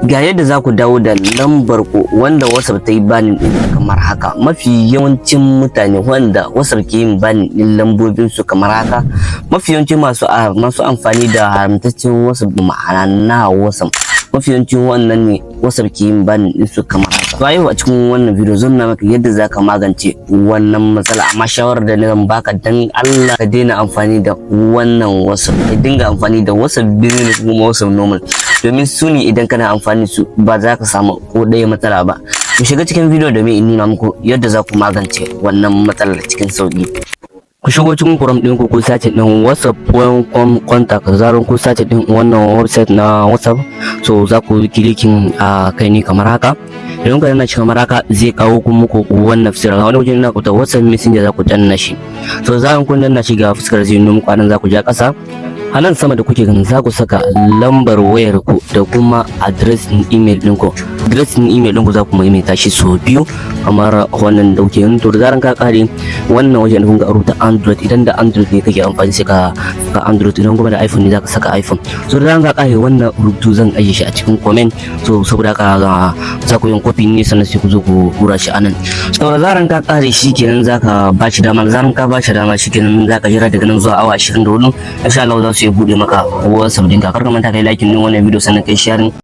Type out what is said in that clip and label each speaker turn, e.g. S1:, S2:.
S1: Ga yadda za ku dawo da lambar ku wanda WhatsApp ta yi banning ɗin kamar haka. Mafi yawancin mutane wanda WhatsApp ke yin banning ɗin lambobin su kamar haka, mafi yawancin masu amfani da haramtaccen WhatsApp, ma'ana na WhatsApp, mafi yawancin wannan ne WhatsApp ke yin banning ɗin su kamar haka. To, yau a cikin wannan video zan nuna maka yadda za ka magance wannan matsala. Amma shawarar da zan baka, dan Allah ka daina amfani da wannan WhatsApp, ka dinga amfani da WhatsApp Business kuma WhatsApp Normal, domin su ne idan kana amfani su ba za ka samu ko ɗaya matsala ba. Mu shiga cikin video domin in nuna muku yadda za ku magance wannan matsalar cikin sauƙi. Ku shigo cikin Chrome ɗinku, ku search ɗin WhatsApp welcome contact. Zaran ku search ɗin wannan website na WhatsApp, so za ku yi clicking a kai ne kamar haka. Idan ka danna shi kamar haka, zai kawo ku muku wannan fuskar. Wani wajen na kuta WhatsApp Messenger, za ku danna shi. So zaran kun danna shi, ga fuskar zai nuna muku. Anan za ku ja ƙasa. A nan sama da kuke gani, za ku saka lambar wayar ku da kuma address ɗin email ɗinku. Address ɗin email ɗinku za ku maimaita shi sau biyu kamar wannan da kuke gani. To, da zaran ka kare wannan wajen da kun ga rubuta Android, idan da Android ne kake amfani, sai ka saka Android, idan kuma da iPhone ne, za ka saka iPhone. So da zaran ka kare wannan rubutu, zan ajiye shi a cikin comment. So saboda haka za ku yi copy ne, sannan sai ku zo ku hura shi anan. So da zaran ka kare shi kenan, za ka ba shi dama. Da zaran ka ba shi dama, shi kenan, za ka jira daga nan zuwa awa 24, insha Allah za su iya bude maka WhatsApp ɗinka. Kar ka manta kai like din wannan video, sannan kai sharing.